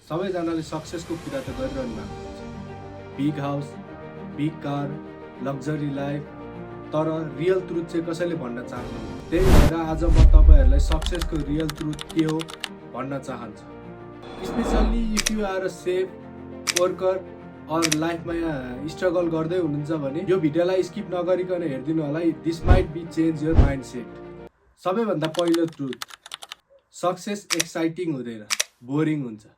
सबैजनाले सक्सेसको कुरा त गरिरहनु भएको हुन्छ। Big house, big car, luxury life, तर रियल ट्रुथ चाहिँ कसैले भन्न चाहनुहुन्न। त्यही भएर आज म तपाईहरुलाई सक्सेसको रियल ट्रुथ के हो भन्न चाहन्छु। Specially if you are a chef worker or लाइफमा स्ट्रगल गर्दै हुनुहुन्छ भने यो भिडियोलाई स्किप नगरिकन हेरिदिनु होला। This might be change your mindset. सबैभन्दा पहिलो ट्रुथ, सक्सेस एक्साइटिङ हुँदैन, बोरिङ हुन्छ।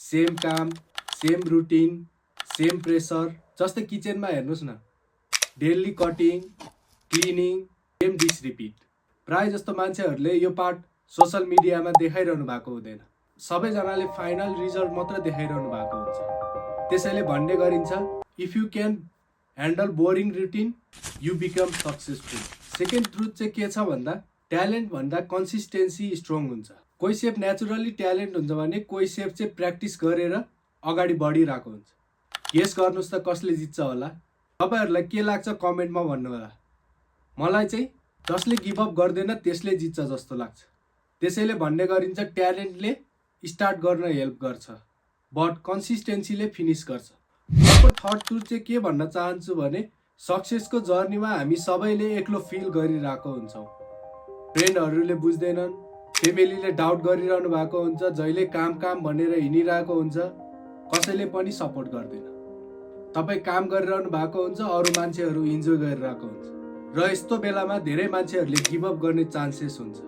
सेम काम, सेम रुटिन, सेम प्रेसर। जस्तै किचनमा हेर्नुहोस् न, daily cutting, cleaning, same dish repeat. प्राय जस्तो मान्छेहरूले यो पार्ट सोशल मिडियामा देखाइरहनु भएको हुँदैन। सबैजनाले फाइनल रिजल्ट मात्र देखाइरहनु भएको हुन्छ। त्यसैले भन्ने गरिन्छ, if you can handle boring routine you become successful. Second truth चाहिँ के छ भन्दा, ट्यालेन्ट भन्दा कन्सिस्टेन्सी स्ट्रङ हुन्छ। कोही सेफ नेचुरली ट्यालेन्ट हुन्छ भने कोही सेफ चाहिँ प्र्याक्टिस गरेर अगाडि बढिरहेको हुन्छ। गेस गर्नुहोस् त कसले जित्छ होला? तपाईहरुलाई के लाग्छ कमेन्टमा भन्नु होला। मलाई चाहिँ जसले गिभ अप गर्दैन त्यसले जित्छ जस्तो लाग्छ। त्यसैले भन्ने गरिन्छ, ट्यालेन्टले स्टार्ट गर्न हेल्प गर्छ बट कन्सिस्टेन्सीले फिनिस गर्छ। अर्को थर्ड ट्रुथ चाहिँ के भन्न चाहन्छु भने, सक्सेसको जर्नीमा हामी सबैले एक्लो फिल गरिरहेको हुन्छौँ। फ्रेन्डहरूले बुझ्दैनन्, फेमिलीले डाउट गरिरहनु भएको हुन्छ, जहिले काम काम भनेर हिँडिरहेको हुन्छ, कसैले पनि सपोर्ट गर्दैन। तपाईँ काम गरिरहनु भएको हुन्छ, अरू मान्छेहरू इन्जोय गरिरहेको हुन्छ र यस्तो बेलामा धेरै मान्छेहरूले गिभ अप गर्ने चान्सेस हुन्छ।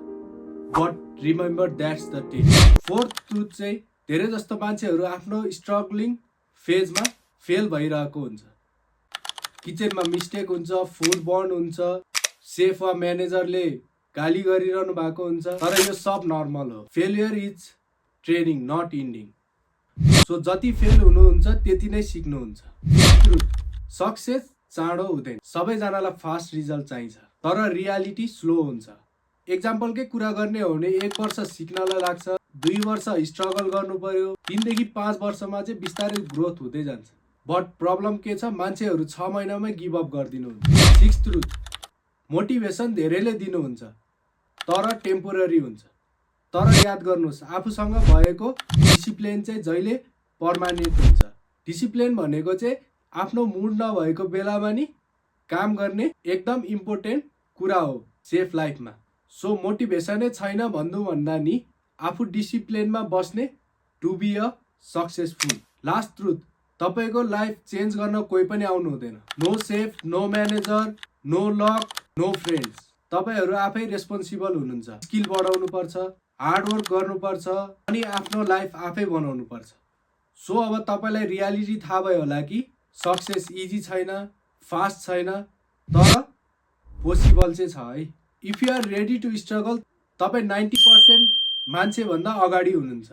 But remember that's the tip. Fourth truth चाहिँ, धेरै जस्तो मान्छेहरू आफ्नो स्ट्रगलिङ फेजमा फेल भइरहेको हुन्छ। किचनमा मिस्टेक हुन्छ, फुड बर्न हुन्छ, सेफ वा म्यानेजरले गाली गरिरहनु भएको हुन्छ, तर यो सब नर्मल हो। Failure is training not ending. So जति फेल हुनुहुन्छ त्यति नै सिक्नुहुन्छ। ट्रुथ, सक्सेस चाँडो हुँदैन। सबैजनालाई फास्ट रिजल्ट चाहिन्छ, तर रियालिटी स्लो हुन्छ। एक्जाम्पलकै कुरा गर्ने हो भने 1 वर्ष सिक्नलाई लाग्छ, 2 वर्ष स्ट्रगल गर्नु पर्यो, 3 देखि 5 वर्षमा चाहिँ बिस्तारै ग्रोथ हुँदै जान्छ। बट प्रब्लम के छ, मान्छेहरू 6 महिनामै गिभ अप गरिदिनुहुन्छ। सिक्स्थ ट्रुथ, मोटिभेसन धेरैले दिनुहुन्छ तर टेम्पोररी हुन्छ। तर याद गर्नुहोस्, आफूसँग भएको डिसिप्लिन चाहिँ जहिले पर्मानेन्ट हुन्छ। डिसिप्लिन भनेको चाहिँ आफ्नो मुड नभएको बेलामा नि काम गर्ने एकदम इम्पोर्टेन्ट कुरा हो सेफ लाइफमा। सो मोटिभेसनै छैन भन्नु भन्दा नि आफू डिसिप्लिनमा बस्ने to be a successful. Last truth, तपाईको लाइफ चेन्ज गर्न कोही पनि आउनु हुँदैन। No chef, no manager, no luck, no friends. तपाईहरु आफै रेस्पोन्सिबल हुनुहुन्छ। स्किल बढाउनु पर्छ, हार्ड वर्क गर्नुपर्छ अनि आफ्नो लाइफ आफै बनाउनु पर्छ। सो अब तपाईलाई रियालिटी थाहा भयो होला कि सक्सेस इजी छैन, फास्ट छैन, तर पोसिबल चाहिँ छ है। If you are ready to struggle, तपाई 90% मान्छे भन्दा अगाडि हुनुहुन्छ।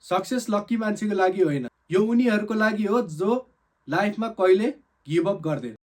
सक्सेस लक्की मान्छेको लागि होइन, यो उनीहरुको लागि हो जो लाइफमा कहिले गिभ अप गर्दैन।